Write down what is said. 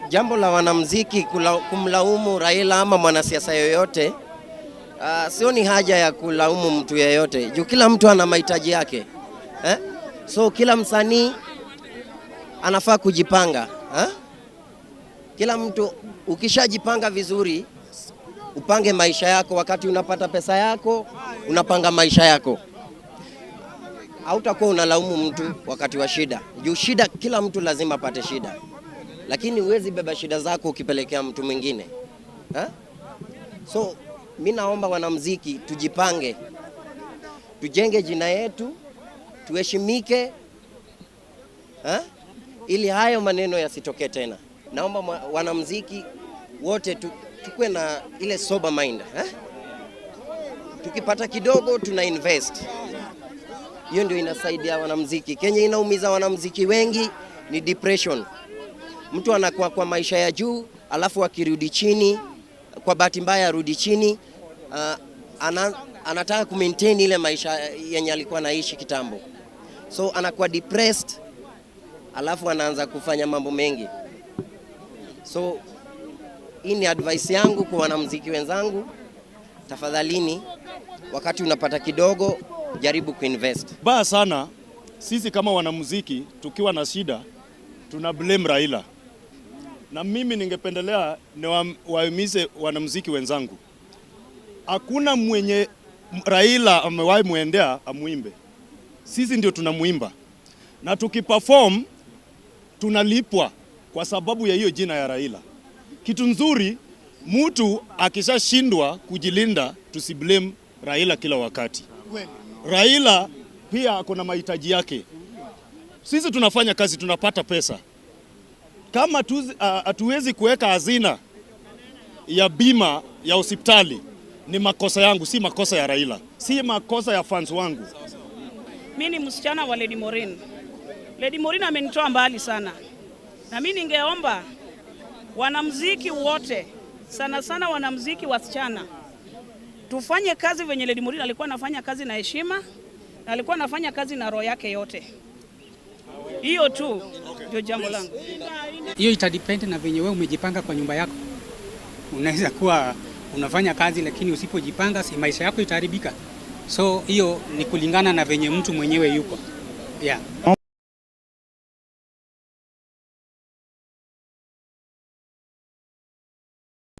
Jambo la wanamuziki kumlaumu Raila ama mwanasiasa yoyote, sioni haja ya kulaumu mtu yeyote juu kila mtu ana mahitaji yake, eh? So kila msanii anafaa kujipanga, eh? Kila mtu ukishajipanga vizuri, upange maisha yako. Wakati unapata pesa yako, unapanga maisha yako, hautakuwa unalaumu mtu wakati wa shida. Juu shida, kila mtu lazima apate shida, lakini huwezi beba shida zako ukipelekea mtu mwingine, ha? So mi naomba wanamuziki tujipange, tujenge jina yetu, tuheshimike, ha? Ili hayo maneno yasitokee tena. Naomba wanamuziki wote tukuwe na ile sober mind, eh? Tukipata kidogo tuna invest. Hiyo ndio inasaidia wanamuziki. Kenya inaumiza wanamuziki wengi ni depression. Mtu anakuwa kwa maisha ya juu, alafu akirudi chini, kwa bahati mbaya arudi chini, anataka kumaintain ile maisha yenye alikuwa anaishi kitambo, so anakuwa depressed, alafu anaanza kufanya mambo mengi. So hii ni advice yangu kwa wanamuziki wenzangu, tafadhalini, wakati unapata kidogo, jaribu kuinvest. Baya sana sisi kama wanamuziki tukiwa na shida tuna blame Raila, na mimi ningependelea niwahimize wanamuziki wenzangu, hakuna mwenye Raila amewahi muendea amuimbe, sisi ndio tunamuimba, na tukiperform tunalipwa kwa sababu ya hiyo jina ya Raila. Kitu nzuri, mtu akishashindwa kujilinda, tusiblame Raila kila wakati. Raila pia ako na mahitaji yake. Sisi tunafanya kazi, tunapata pesa. Kama hatuwezi kuweka hazina ya bima ya hospitali, ni makosa yangu, si makosa ya Raila, si makosa ya fans wangu. Mimi ni msichana wa Lady Maureen. Lady Maureen amenitoa mbali sana, na mimi ningeomba wanamuziki wote, sana sana wanamuziki wasichana, tufanye kazi venye Lady Maureen alikuwa anafanya kazi na heshima, na alikuwa anafanya kazi na roho yake yote. Hiyo tu ndio jambo langu. Hiyo itadepend na venye wewe umejipanga kwa nyumba yako. Unaweza kuwa unafanya kazi lakini usipojipanga, si maisha yako itaharibika. So hiyo ni kulingana na venye mtu mwenyewe yuko. Yeah.